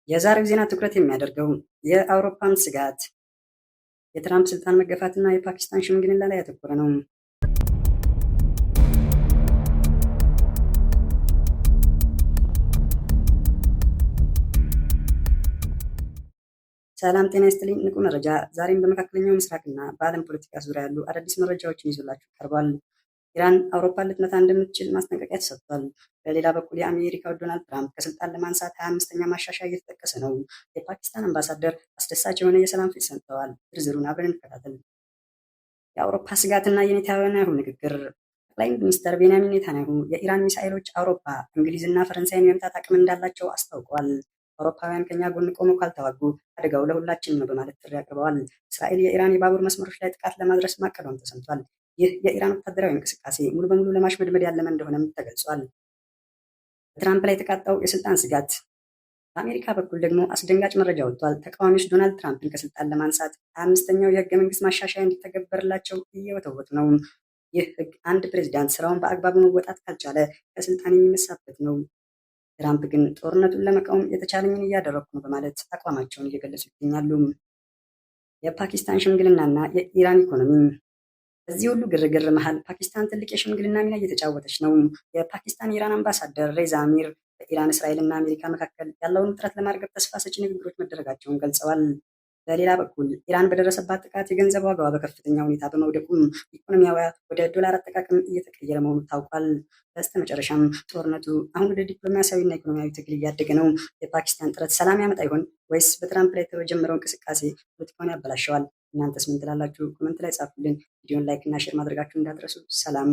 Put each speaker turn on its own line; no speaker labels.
የዛሬው ዜና ትኩረት የሚያደርገው የአውሮፓን ስጋት፣ የትራምፕ ስልጣን መገፋትና የፓኪስታን ሽምግልና ላይ ያተኮረ ነው። ሰላም ጤና ይስጥልኝ። ንቁ መረጃ ዛሬም በመካከለኛው ምስራቅና በዓለም ፖለቲካ ዙሪያ ያሉ አዳዲስ መረጃዎችን ይዞላችሁ ቀርቧል። ኢራን አውሮፓን ልትመታ እንደምትችል ማስጠንቀቂያ ተሰጥቷል። በሌላ በኩል የአሜሪካው ዶናልድ ትራምፕ ከስልጣን ለማንሳት 25ኛ ማሻሻያ እየተጠቀሰ ነው። የፓኪስታን አምባሳደር አስደሳች የሆነ የሰላም ፍንጭ ሰጥተዋል። ዝርዝሩን አብረን እንከታተል። የአውሮፓ ስጋትና የኔታንያሁ ንግግር። ጠቅላይ ሚኒስትር ቤንያሚን ኔታንያሁ የኢራን ሚሳኤሎች አውሮፓ፣ እንግሊዝና ፈረንሳይን የመምታት አቅም እንዳላቸው አስታውቀዋል። አውሮፓውያን ከኛ ጎን ቆመው ካልተዋጉ አደጋው ለሁላችንም ነው በማለት ጥሪ አቅርበዋል። እስራኤል የኢራን የባቡር መስመሮች ላይ ጥቃት ለማድረስ ማቀዷም ተሰምቷል። ይህ የኢራን ወታደራዊ እንቅስቃሴ ሙሉ በሙሉ ለማሽመድመድ ያለመ እንደሆነም ተገልጿል። በትራምፕ ላይ የተቃጣው የስልጣን ስጋት። በአሜሪካ በኩል ደግሞ አስደንጋጭ መረጃ ወጥቷል። ተቃዋሚዎች ዶናልድ ትራምፕን ከስልጣን ለማንሳት 25ኛው የህገ መንግስት ማሻሻያ እንዲተገበርላቸው እየወተወቱ ነው። ይህ ህግ አንድ ፕሬዚዳንት ስራውን በአግባቡ መወጣት ካልቻለ ከስልጣን የሚነሳበት ነው። ትራምፕ ግን ጦርነቱን ለመቃወም የተቻለኝን እያደረግኩ ነው በማለት አቋማቸውን እየገለጹ ይገኛሉ። የፓኪስታን ሽምግልናና የኢራን ኢኮኖሚ። በዚህ ሁሉ ግርግር መሃል ፓኪስታን ትልቅ የሽምግልና ሚና እየተጫወተች ነው። የፓኪስታን የኢራን አምባሳደር ሬዛ አሚር በኢራን፣ እስራኤል እና አሜሪካ መካከል ያለውን ውጥረት ለማርገብ ተስፋ ሰጪ ንግግሮች መደረጋቸውን ገልጸዋል። በሌላ በኩል ኢራን በደረሰባት ጥቃት የገንዘብ ዋጋዋ በከፍተኛ ሁኔታ በመውደቁም ኢኮኖሚዋ ወደ ዶላር አጠቃቀም እየተቀየረ መሆኑ ታውቋል። በስተመጨረሻም ጦርነቱ አሁን ወደ ዲፕሎማሲያዊና ኢኮኖሚያዊ ትግል እያደገ ነው። የፓኪስታን ጥረት ሰላም ያመጣ ይሆን ወይስ በትራምፕ ላይ የተጀመረው እንቅስቃሴ ፖለቲካውን ያበላሸዋል? እናንተስ ምን ትላላችሁ? Comment ላይ ጻፉልን። ቪዲዮን like እና share ማድረጋችሁ እንዳትረሱ። ሰላም።